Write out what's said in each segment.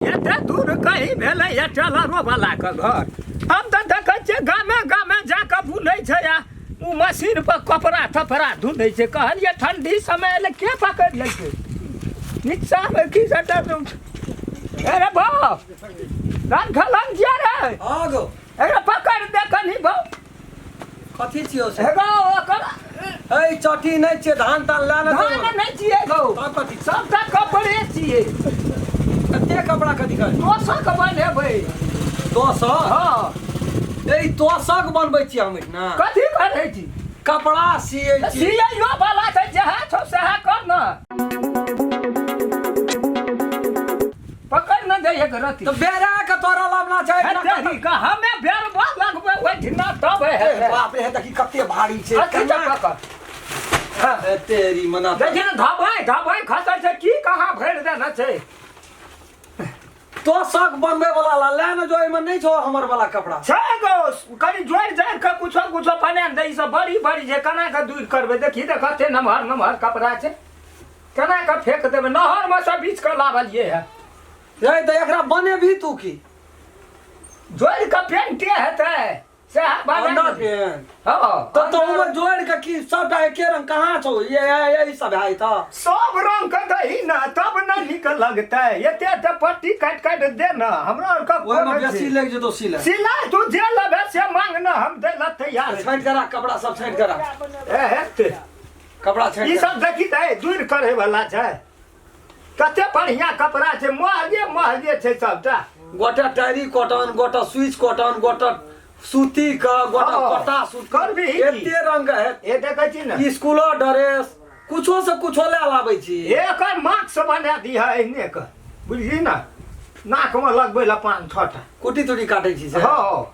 एते दूर कहीं भेलै या टेलरो वाला के घर। हम तऽ देखै छियै गामे गामे जाकऽ बुनै छै आ ओ मशीन पर कपड़ा तपड़ा धुनै छै। कहलियै ठंडी समय एलै के पकड़ि लै छै निच्चामे की सटा। अरे बाप राम खलन जिया रे। हाँ गो। एकरा पकड़ दे कनी बा। कथी छियौ से? हेगो ओकर। ए चटी नहि छियै, धान तान लए ने। धान नहि छियै गो। तब कथी? सबटा कपड़े छियै। कते कपड़ा कथी कर? तोसक बनेबै। तोसक? हँ। ए तोसक बनबै छियै हम एहिठिना। कथी करै छी? कपड़ा सियै छी। सियैयो वाला छै, जएह छौ सएह कर ने। पकड़ न दे एक रति। तऽ बेरा के तोरा लबना छै। हेतै का हमे बेरबा लगबै ओहिठिना तब हेतै। बाप रे, देखी कते भारी छै। अथी तऽ पकड़। हाँ। तेरी मना। देखी ने धबाई धबाई खसै छै की कहाँ भरि देने छै। तो शक बनबै वाला ला ले ने जो, एहिमे नहि छौ हमर वाला कपड़ा। छै गो, कनि जोड़ि जाड़ि कऽ कुछो कुछो बना दे। ई सब बड़ी बड़ी छै, केना कऽ दूर करबै? देखी तऽ कते नमहर नमहर कपड़ा छै, केना कऽ फेंक देबै? नहरमे सँ बीछ कऽ लाबलियै है। रे तऽ एकरा बनेबही तू की? जोड़ि कऽ पेंटे हेतै सएह बना। Under pant? हँ। तऽ तहूमे जोड़ि कऽ की सबटा एके रंग कहाँ छौ? ये ये सब है तऽ सब रंग के दही ने तब ने नीक लगतै। एते एते पट्टी काटि काटि दे ने हमरा आरके। ओहिमे बेसी लागि जेतौ सिलाइ। सिलाइ तू जे लेबे से मांग ने, हम दै लए तैयार छी। छाँटि कऽ राख कपड़ा सब, छाँटि कऽ राख। ए हेतै। कपड़ा छाँटि ई कऽ। सब देखी तऽ दूर करे वाला छै। कते बढ़िया कपड़ा छै, महगे महगे छै सबटा। गोटा टायरी कॉटन, गोटा स्विच कॉटन, गोटा सूती का, गोटा हाँ। कटा सूती। करबही की? एते रंग है। ए देखै छी ने। स्कूलो ड्रेस कुछो से कुछो ले लाबै छी। एकर मास्क बना दिह एहने के, बुझली ने, नाकमे लगबै लए पाँच छओ टा। कुटी तुटी काटै छी से? हँ,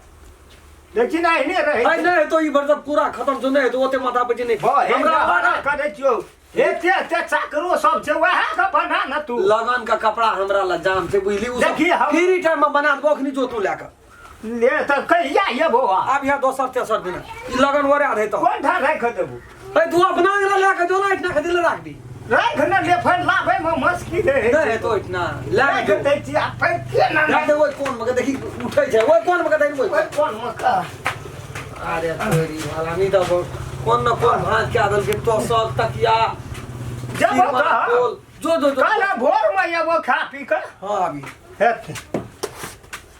देखी ने एहने रहै है छै। नहि हेतौ ई भर पूरा खत्म छौ, नहि हेतौ ओते माथा पेटी नहि। बहे हमरा हमरा बड़ा करै छियौ। एते एते चाकरो सब छै, वएह के बना ने तू। लगन के कपड़ा हमरा ला जाम छै, बुझली? उ सब देखी हम- फ्री टाइम में बना देबो, अखनी जो तू लए कऽ ले तऽ कहिया एबो? आब यहाँ दोसर तेसर दिन ई लगन ओरे रहै तऽ कोन ठाम राखि देबो? ए तू अपना अंगना लए कऽ जो ना, एहिठिना खातिर राखबी। राखि ने ले, फेर लाबै मे मुश्किल है। नहि हेतौ एहिठिना लए राखि कऽ जो। दै छी आ फेर के ना। राख दे ओहि कोन मे के, देखी उठै छै ओहि कोन मे के, देखी ओहि। ओहि कोन मे का? अरे तोरी भाला नहीं दबो, कोन न कोन भांज के आदल के तोसक तकिया जब सिरमा खोल, जो जो जो। कल भोर में एबो खा पी कऽ। हाँ अभी हेतै।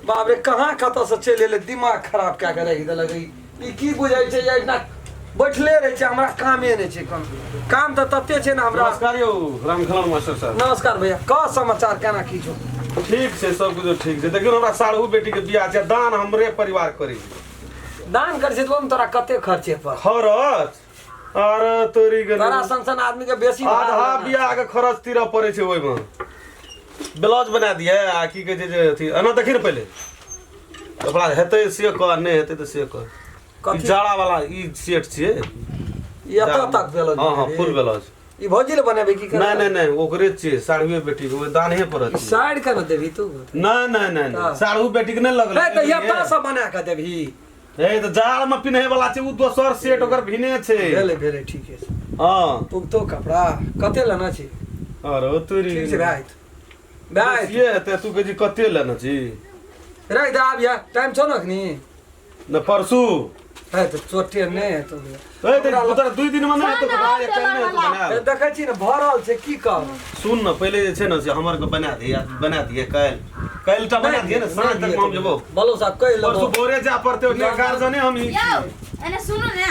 बाप रे, कहाँ कतऽ से चलि एलै, दिमाग खराब कए के राखि देलक ई। ई की बुझै छै जे एहिठिना बैठले रहै छै, हमरा कामे नहि छै कोनो काम तऽ तते छै ने हमरा। नमस्कार यौ रामखलन मास्टर साहब। नमस्कार भैया, कह समाचार केना की छौ? ठीक छै, सब कुछ ठीक छै। देखियौ, हमरा साढ़ू बेटी के बियाह छै, दान हमरे परिवार करै छै। दान करै छै तऽ ओहिमे तोरा कते खर्चे पर? खरच अरे तोरी गेल। तोरा सन सन आदमी के बेसी भार आधा लेना। बियाह के खर्च तीरऽ पड़ै छै। ओहिमे ब्लाउज बना दिए आ की कहै छै जे अथी एना देखी ने पहिले ओकरा हेतै से कह, नहि हेतै तऽ से कह। ई कथी? जाड़ा वाला ई सेट छियै। ई एतऽ तक ब्लाउज? हँ हँ, फुल ब्लाउज। ई भौजी ले बनेबै की करबै? नहि नहि नहि, ओकरे छियै, साढ़ुए बेटी के, ओहि दानहे पड़त। ई साइड के ने देबही तू? नहि नहि नहि नहि। हँ। साढ़ू बेटी के नहि लगलै। हे तऽ एतऽ से बना कऽ देबही? हे तऽ जाड़ में पिन्हे वाला छै, उ दोसर सेट ओकर भिने छै। भेलै भेलै, ठीके छै। हँ। उगतो कपड़ा कते लेना छै? अरे तोरी। ठीक छै, भए जेतौ भए जेतौ। बेसिए हेतै, तू कहै छी कते लेना छी। राखि दे, आब यऽ टाइम छौ ने अखनी? ने परसू। है तऽ चोटे नहि हेतौ भैया। ए तऽ तोरा 2 दिन में नहि हेतौ कपड़ा, या काल्हि नहि हेतौ ए, बनायल। देखै छी ने भरल छै, की कहब। सुन ने, पहिले जे छै ने से हमर के बना दिए, बना दिए काल्हि, काल्हि टा बना दिए ने, साँझ तक हम जेबो। बोलो साहब कहि परसू लेबो। भोरे जा पड़तै ओहिठिना, गार्जियने हम ही। यौ एने सुनू ने,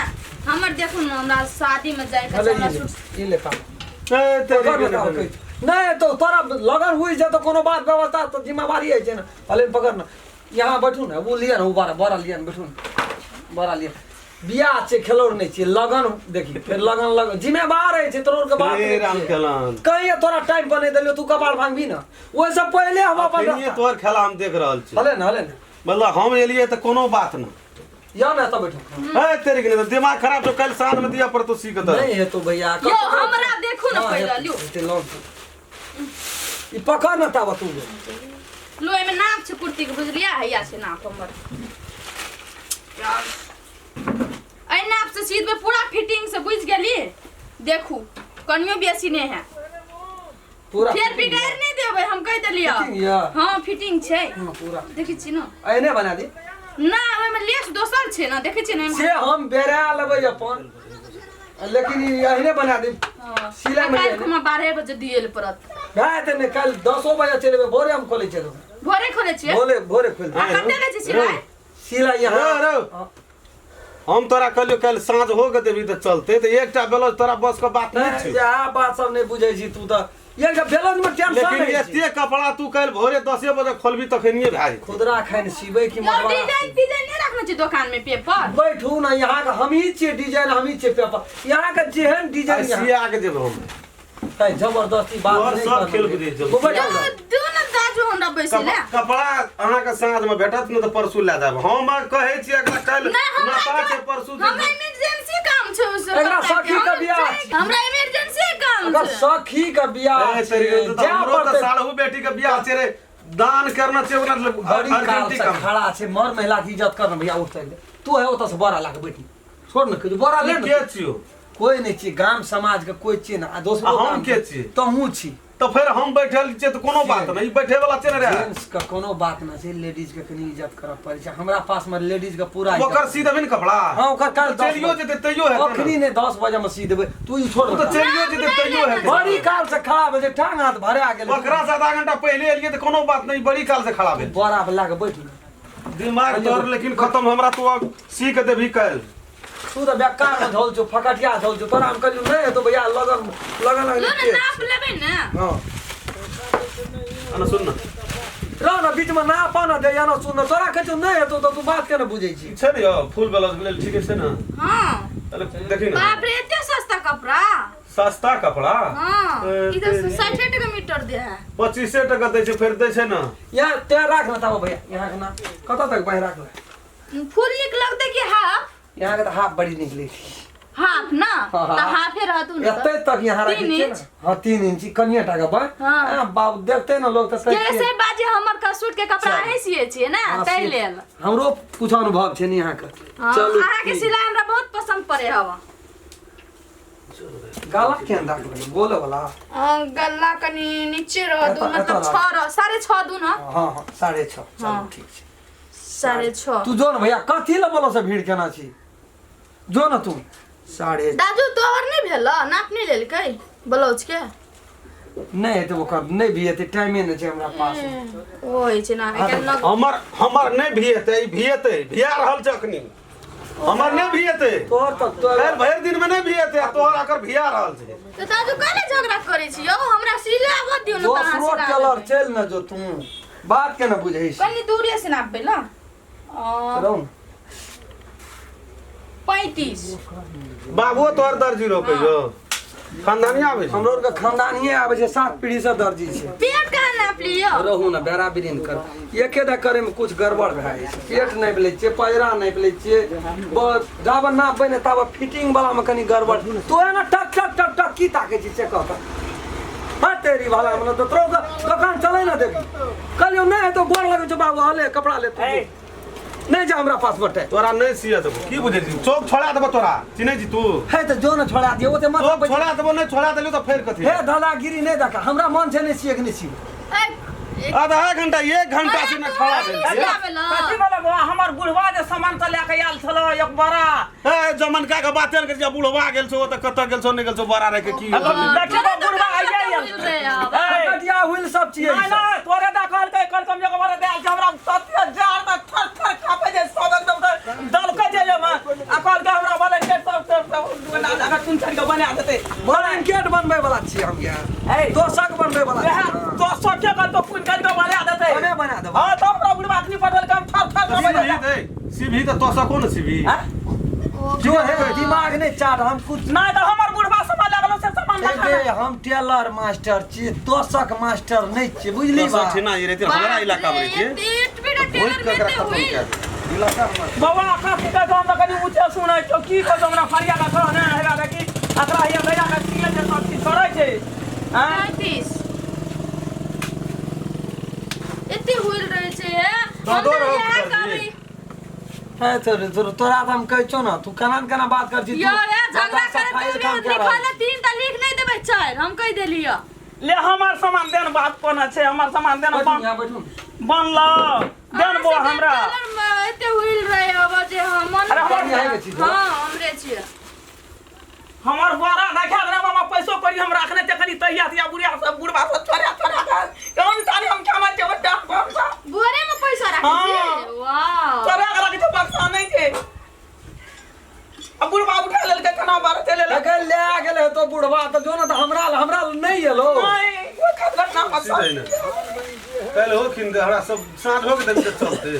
हमर देखू ने, हमरा शादी में जाय के छै, भले हमरा ई ले, सूट। ई ले काम। ए तेरी पकड़ के बताओ नहि। कहै छी। नहि तो तोरा लगन हुई छै तऽ कोनो बात व्यवस्था तऽ जिम्मेवारी होइ छै ने। भले पकड़ ने, यहाँ बैठू ने, ओ लिअ ने, ओ बड़ा बड़ा लिअ ने, बैठू ने, बड़ा लिअ। बियाह छै, खेलौड़ नहि छियै। लगन देखी फेर लगन लगन जिम्मेवार होइ छै, तोरो के बात हे नहि राम छियै। खेलन। कहीं तोरा टाइम पर नहि देलियौ, तू कपार भांगबी ने, ओहिसँ पहिले हम अपन अखनिये रास्ता- तोहर खेला हम देख रहल छी। हले ने, हले ने। मतलब हम एलियै तऽ कोनो बात नहि। या ने एतऽ बैठू। हे तेरी के नहि तऽ दिमाग खराब छौ, काल्हि साँझ में दिअ पड़तौ सी के तऽ। नहि हेतौ भैया। यौ हमरा देखू ने पहिले, लियौ। हेतै, लौ ई पकड़ ने ताबत तू। लो, एहिमे नाप छै कुर्ती के, बुझलियै? हैया छै नाप हमर। एहि नाप से सीध में पूरा फिटिंग से, बुझि गेली? देखू, कनियो बेसी नहि है। पूरा फेर बिगाड़ नहि देबै हम कहि देलियै। फिटिंग यऽ? हँ फिटिंग छै। हाँ, पूरा देखै छी ने। एहने बना दी ना ओहिमे लेस दोसर छै ने, देखै छियै ने ओहिमे। से हम बेरा लेबै अपन, लेकिन ई एहने बना दी। हँ। सिलाइ में काल्हि एहने। खुमा 12 बजे दिए लए पड़त। भए जेतै ने, काल्हि 10 बजे चलि एबै, भोरे हम खोलै छियै दोकान। भोरे खोलै छियै? भोरे भोरे खोलि आ देबै। कते लै छै सिलाइ? सिलाइ यहाँ रौ, रौ। हाँ। हम तोरा कहलियो काल्हि साँझ हो के देबी तऽ चलते, तऽ एकटा ब्लाउज तोरा बस के बात नहि नहि, छै। इएह बात सब नहि बुझै छी तू तऽ। एकटा ब्लाउज में टेंशन लेकिन नहि छै। एते कपड़ा तू काल्हि भोरे 10 बजे खोलबी तखनिये भए जेतै। खुदरा खान सीबै कि यौ मटवारा? डिजाइन तिजाइन नहि रखने छी दोकान में पेपर? बैठू ने, यहाँ के हमही छियै डिजाइन, हमही छियै पेपर। यहाँ के जेहन डिजाइन आइ यहाँ- सिया के जेबै हम। है, जबरदस्ती बात तोहर नहि सब करना। खेल बुझै छौ। ओ बैठू यौ ने। दू ने दाजू हमरा बैसै ले। कपड़ा अहाँके साँझ में भेटत ने तऽ परसू लए जायब। हम कहै छी अगला काल्हि नहि हमरा नाता छै परसू हमरा इमरजेंसी काम छै ओइ से एकरा कपड़ा के। सखी के बियाह छै। हमरा इमरजेंसी काम अगर छै। सखी के बियाह ए, छै, तेरी तऽ जाय हमरो तऽ पड़तै। साढ़ू बेटी के बियाह छै रे, दान करना छै ओकरा मतलब बड़ी काल अर्जेंटी से काम। खड़ा छै, मर महिला के इज्जत कर ने भैया, उठ चल। तू है ओतऽ से बड़ा लाके बैठ, छोड़ ने कहियो बड़ा ले ई ने। के छियौ? कोई नहीं छी, गाम समाज के कोई छी ना, आ दोसरो आ हम गाम के छी? तहूँ छी। तऽ फेर हम बैठल छियै तऽ कोनो बात नहि, ई बैठे वाला छै ने रे। जेंट्स के कोनो बात ना छै, लेडीज के कनी इज्जत करऽ पड़ै छै। हमरा पास में लेडीज के पूरा इज्जत। ओकर सी देबही ने कपड़ा? हाँ, ओकर काल्हि 10 चलियो बजे। जेतै तैयो हेतै ने। अखनी नहि, 10 बजे में सी देबै, तू ई छोड़ ओ तऽ ने। चलियो जेतै तैयो हेतै। बड़ी काल से खड़ा भेल छै, टांग हाथ भरा गेलै। ओकरा से आधा घंटा पहिले एलियै तऽ कोनो बात नहि, बड़ी काल से खड़ा भेल। बड़ा पर लए के बैठ ने। दिमाग तोहर लेकिन खत्म, हमरा तू अब सी के देबही काल्हि। तू तऽ बेकार में झोल छौ, फकटिया झोल छौ। तोरा हम कहलियौ नहि हेतौ भैया, लगन लगन लो लगन ने नाप लेबै ने। हाँ अना सुन न। रह न बीच में नाप न दे या न सुन न, तोरा कहै छौ नहि हेतौ तऽ तू बात के ने बुझै छी। छै ने यौ फुल ब्लाउज के लेल ठीके छै ने? हाँ। अरे देखी ने। बाप रे एते सस्ता कपड़ा। सस्ता कपड़ा? हाँ ई तऽ 60 टका मीटर दे है। 25 टका दै छै, फेर दै छै ने। यहाँ तैयार राख न ताबे भैया, यहाँ के ना कतऽ तक बाहर राख ले। फुल नीक लगतै कि हाफ? यहाँ के तऽ हाफ बड़ी निकलै छै। हाफ ना? हाँ, तऽ हाँ। हाफे रहतू ने। एते तक यहाँ राखै तीन छियै ने। इंच? हाँ 3 इंच कनिए टा के बा। हाँ। हाँ, बाबू देखते ने लोग तऽ कैसे बाजे हमर का सूट के कपड़ा चल। अहीं सिए छियै ने, हाँ, ताहि सिए। लेल। हमरो कुछ अनुभव छै ने यहाँ के। हाँ, चलू अहाँके ठीक। सिलाई हमरा बहुत पसंद पड़े हवा। गला केहन राखबै, गोल वाला? गला कनी नीचे रह दू, एतऽ- मतलब एतऽ 6 रह, 6.5 दू ना। हाँ हाँ 6.5। चलू हाँ। ठीक छै। 6.5। तू जो ने भैया, कथी लए बोलो से भीड़ केना छी, जो ने तू साढ़े। दाजू तोहर नहि भेल, नाप नहि लेलकै ब्लाउज के? नहि हेतै ओकर, नहि भी हेतै, टाइमे नहि छै हमरा पास। ओ होइ छै ने आइ काल्हि हमर हमर नहि भिएतै, ई भिएतै, भिया रहल छै अखनी। हमर नहि भिएतै। तोहर तऽ तोहर काल्हि भरि दिन में नहि भिएतै, आ तोहर आकर भिया रहल छै। तऽ दाजू काहे झगड़ा करै छी यौ, हमरा सिले आबऽ दियौ ने तऽ अहाँ दोसरो सिला टेलर देबै। चलि ने जो, तू बात के ने बुझै छी। कनि दूरे से नापबै ल। रहू ने। 35। बाबुओ तोहर दर्जी रोकै यौ, खानदानी आबै छै। हमरो आरके खानदानिये आबै छै, 7 पीढ़ी से दर्जी छै। पेट कहाँ नाप लियौ? रहू ने, बेराबरी ने कर, एके टा करे में कुछ गड़बड़ भए जाइ छै। पेट नापि लै छियै, पजरा नापि लै छियै, बस जाबे नापबै ने ताबे फिटिंग वाला में कनि गड़बड़। तू एना टक टक टक टक की ताकै छी से कह कऽ। हट तेरी भला मतलब तऽ तोरो दोकान चलै ने देबी। कहलियौ नहि हेतौ, गोर लगै छौ बाबू, हले कपड़ा ले तू। नहि जा हमरा पास बटे। तोरा नहि सिया देबो, की बुझै छी? चौक छोड़ा देबो तोरा, चिन्है छी तू? हे तऽ जो ने छोड़ा दियौ, ओते माथा चौक पर छोड़ा देबो, नहि छोड़ा देलियौ तऽ फेर कथी? हे दादागिरी नहि देखा, हमरा मन छै नहि सिए के नहि सिए। आधा घंटा 1 घंटा से ने खड़ा भेल छियै। कथी भेलै बौआ? हमर बुढ़वा जे सामान तऽ लए कऽ आयल छलै एक बड़ा। ए जमनका के बाते ने करै छियै, बुढ़वा गेल छौ ओतऽ, कतऽ गेल छौ नहि गेल छौ, बड़ा रह के की देखियौ बुढ़वा आइए आयल। ए, कटिया हुइल सब छियै ई नहि सब। नहि तोरे दऽ कहलकै, कहलकै हम एगो बड़ा देल छै, हमरा तते जाड़ तऽ थर थर काँपै छै सब, एकदम तऽ दलकै छै एहिमे। आ कहलकै हमरा ब्लैंकेट सब सब सब बना दऽ कऽ चुन चानि कऽ बना देतै। ब्लैंकेट बनबै वाला छियै हम यार, ए, दोसक बनबै वाला वएह छियै। हाँ। दोसर के कहलकै पुनि करि कऽ बना देतै। हमे बना देबै। हँ तऽ हमरा बुढ़वा अखनी पठेलकै, हम थर थर काँपै सिबही छै। दे, सिबही तऽ तोसको ने सिबही। आँय? जो है दिमाग नहीं चाट, हम कुछ नहि तऽ हमर बुढ़वा सामान लागलो से सामान ए लगा। बे, हम टेलर मास्टर छी, दोसक मास्टर नहीं छी, बुझली तोसक बात? ठेना ई रहितै हमरा इलाका मे रहितै, भोज के एकरा खत्म कए देतै। इलाका हमर। बौआ कथी कहै छौ? हम तऽ कनि ऊँचे सुनै छौ, की कहै छौ? हमरा फरिया कऽ कह ने, हेरा देखी एकरा हिया भैया के सिए जे सब चीज करै छै। आँय? 35 एते हुइल रहै छै हे। हम दादो तऽ रहौ इएह दर्जी। कहबै। है तोरे तोरा तऽ हम कहै छौ ने, तू केना ने केना बात कर छी तू। यौ ए झगड़ा बता करैत सफाई करैत काम कए रहल लिखल 3 तऽ लिख नहि देबै 4, हम कहि देलियै। ले हमर सामान देन बात कोना छै हमर सामान देन बैठू यहाँ बैठू बनलो देन बो हमरा एते हुइल रहे अब जे हम अरे हमर यहाँ के छी हां हमरे छियै हमर बोरा देखा दे मामा पैसो करी हम रखने ते कनी तहिया तिया बुढ़िया सब बुढ़वा सब छोरा छोरा के कौन तारी हम खाना छै ओटा बक्सा बोरे में पैसा राखै हाँ। छियै वाह छोरा के रखै छै बक्सा नहि छै आ बुढ़वा उठा लेलकै केना बार चले लेलकै अगर ले आ गेलै तो बुढ़वा तऽ जो ने तऽ हमरा हमरा नहि एलो नहि ओहि खातिर ना बक्सा सीधे ने काल्हि होखिन दे हमरा सब साँझ हो के देबी तऽ चलतै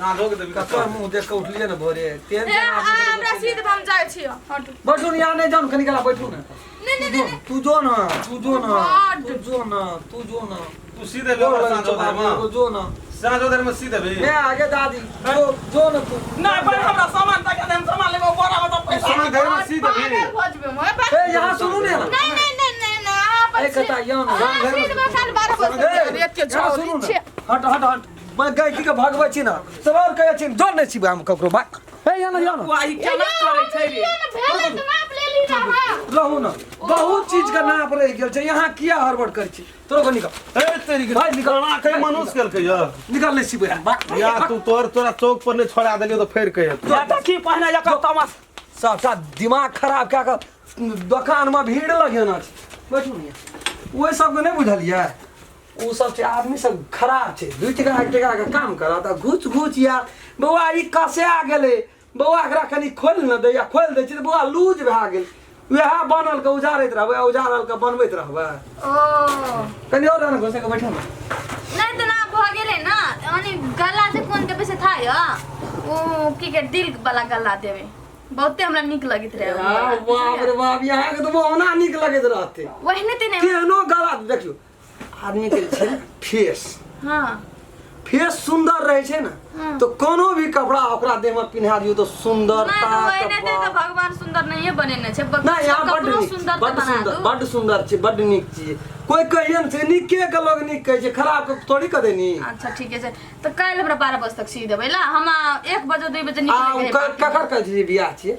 साँझ हो के देबी तऽ ककर चलतै मुँह देख कऽ उठलियै ने भोरे तेहन ए तेहन आ आदमी हमरा सीध हम जाइ छियै हटू बैठू ने यहाँ नहि जाउ ने कनी काल बैठू ने नहीं नहीं नहीं तू जो ना तू जो ना God. तू जो ना तू जो ना तू सी देबी हमरा साँझ हो में जो ना साँझ हो में सी देबी मैं आगे दादी जो जो ना तू नहि पर हमरा सामान तक हम सामान लेबो बोरा में तो पैसा सामान घर में सी देबी पागल भऽ जेबै मोए पर ए यहाँ सुनू ने नहीं नहीं नहीं नहीं नहीं अहाँ ए कता यहाँ ना अहाँ सीध में काल 12 बजे ए, एते यहाँ सुनू ने हट हट हट मैं गाय की के भगबै छी ना सब और कहै छी जोर नहि छी हम ककरो भाग ए यहाँ ना यहाँ ना बुआ ई केना करै छै रे भेलै तऽ नाप लेली ना अहाँ रहू ना बहुत चीज के नाप रहि गेल छै यहाँ किया हड़बड़ करै छी तोरो के निकल ए तेरी के भाई निकल कना के मनुष्य केलकै या निकल नहि छिबै हम भाग या तू तोर तोरा चौक पर नहि छोड़ा देलियौ तऽ फेर कहिया तू या देखी पहिने जकर तमाश सबटा दिमाग खराब कए कऽ दोकानमे भीड़ लगेना छै बैठू ने ओहि सबके नहि बुझलियै ओ सब छै आदमी सब खराब छै 2 टका 1 टका के काम करत आ घुच घुच या बौआ ई कसे आ गेलै बौआ एकरा कनि खोलि ने दै आ खोलि दै छै तऽ बौआ लूज भए गेल वएह बनल के उजारैत रहबै आ उजारल के बनबैत रहबै ओ कनि आओर ने घुसे के बैठू ने नहि तऽ ना भऽ गेलै ने यानी गला जे कोन देबै से था यऽ ओ की के दिल वाला गला देबै बहुते हमरा नीक लगैत रहे ओ आ, गला। बाप रे बाप यहाँ के तऽ ओना नीक लगैत रहतै ओहने ते नहि केहनो गला देखियौ आदमी के जे छै ने फेस हाँ फेस सुंदर रहे छै ने हाँ। तो कोनो भी कपड़ा ओकरा देह में पिन्हा दियौ तो सुंदरता नहि तऽ ओहने ते के तऽ भगवान सुंदर नहिए बनेने छै नहीं यहाँ बड्ड कपड़ो नीक सुंदर तऽ बड्ड बना सुंदर दू बड्ड सुंदर छै बड्ड नीक छै कोई कहिए ने छै नीके के लोग नीक कहै छै खराब के थोड़ी कह नीक अच्छा ठीके छै तऽ काल्हि हमरा 12 बजे तक सी देबै ला हम 1 बजे 2 बजे आ निकलै ओ ककर कहै छै जे बियाह छियै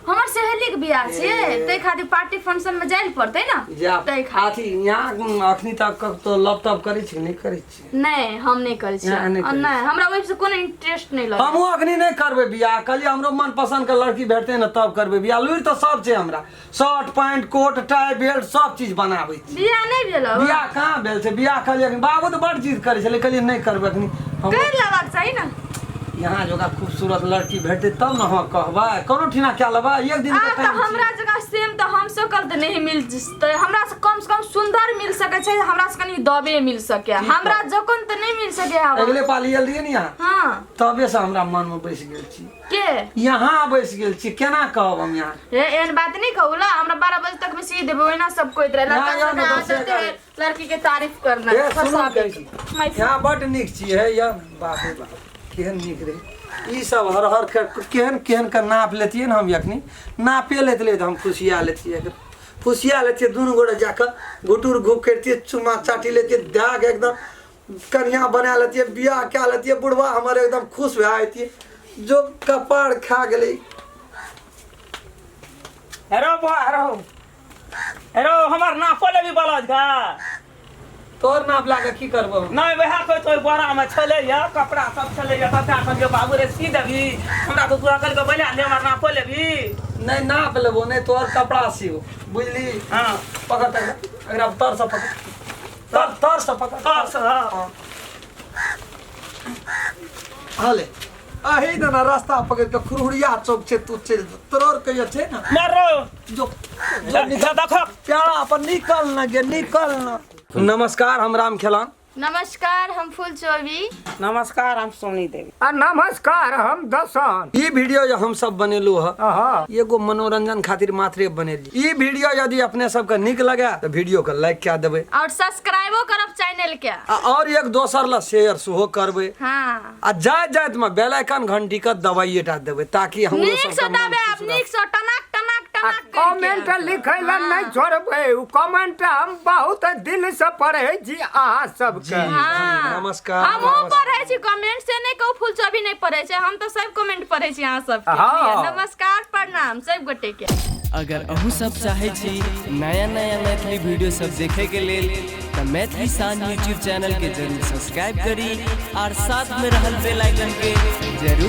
हमर सहेली के बियाह छै ताहि खातिर पार्टी फंक्शन में जाय पड़तै ना जा ताहि खातिर अथी यहाँ अखनी तक तो लव तब करै छी नहि करै छी नहि हम नहि करै छियै यहाँ नहि करै नहि हमरा ओहि से कोनो इंटरेस्ट नहि लगै हमहूँ अखनी नहि करबै बियाह कहलियै हमरो मन पसन्द के लड़की भेटतै ने तब करबै बियाह लुरि तऽ सब छै हमरा shirt pant coat tie belt सब चीज बनाबै छी बियाह नहि भेल हौ बियाह कहाँ भेल छै बियाह कहलियै अखनी बाबू तऽ बड जिद करै छलै कहलियै नहि करबै अखनी हम कर लेबाक चाही ने यहाँ जोगा खूबसूरत लड़की भेटतै तब ने हम कहबै कोनो ठिना क्या लेबै एक दिन आ के तऽ काम हमरा जगह सेम तऽ हम सकल तऽ नहीं मिल जतै हमरा से कम से कम सुंदर मिल सकै छै हमरा से कनी दबे मिल सके हमरा जकन तऽ नहीं मिल सके आब अगले पाली आयल रहियै ने यहाँ हाँ तबे से हमरा मन में बैस गेल छी के यहाँ बैस गेल छी केना कहब हम यहाँ हे एहन बात नहीं कहू ला हमरा 12 बजे तक में सी देबै ओहिना सब कोई रहे ना, लड़का ना, सब ना, आ दस जाते एगारह। हैं, लड़की के तारीफ करना हे सुनू फंसाबे कहै छी माय यहाँ बड नीक छी हे या बाप रे बाप केहन नीक रहे ई सब हर हर के केहन केहन के नाप लेतियै ने हम अखनी नापे लेत लेत हम खुशिया लेतियै खुशिया लेतियै दुनू गोटे जाकऽ घुटुर घुप करितियै चुमा चाटी लेतियै दए के एकदम कनिया बना लेतियै बियाह कए लेतियै बुढ़वा हमर एकदम खुश भए जैतियै जो कपार खा गेलै हेरो बा हेरो हेरो हमर नापो लेबी ब्लाउज का तोहर नाप लए कऽ की करबो हम? नहि वएह कहै तो बोरा में छलैया कपड़ा सब छलैया तथा कहलियै बाबू रे सी देबी हमरा तऽ तोरा कहलकै बोला ले हमर नापो लेबी नहि नाप लेबो नहि तोहर कपड़ा सियो बुझली हाँ पकड़ तकरा एकरा तर से पकड़ तर तर से पकड़ तर से, हाँ। हाँ ले अही दना रास्ता पकड़ के खुरहुरिया चौक छै तू चलि जो तोर के छै ने मारो जो जो निकल देखो प्यारा अपन निकल न गे निकल न नमस्कार हम राम खेलान नमस्कार हम फूल चौबी नमस्कार हम सोनी देवी आ नमस्कार हम दसन ई वीडियो जो हम सब बनेलू ह हाँ एगो मनोरंजन खातिर मात्रे बनेली ई वीडियो यदि अपने सबके नीक लगे तऽ वीडियो के लाइक कए देबै और सब्सक्राइबो करब चैनल के आ और एक दोसर ला शेयर सेहो करबै हाँ आ जाइत जाइत में बेल आइकन घंटी के दबाइए टा देबै ताकि हमरो नीक से सबके मन दबायब खुश रहत। नीक से टनाक टनाक आ टनाक कमेंट लिखै लए नहि छोड़बै ओ कमेंट हम बहुत दिल से पढ़ै छी अहाँ सबके जी जी नमस्कार हमहूँ नमस्कार। पढ़ै छी कमेंट से नहि कहू फूल चौबी नहि पढ़ै छै हम तऽ सब कमेंट पढ़ै छी अहाँ सबके हाँ। नमस्कार प्रणाम सब गोटे के अगर अहूँ सब चाहै छी नया नया मैथिली वीडियो सब देखे के लेल तऽ मैथिली शान यूट्यूब चैनल के जरूर सब्सक्राइब करी और साथ में रहल बेल आइकन के जरूर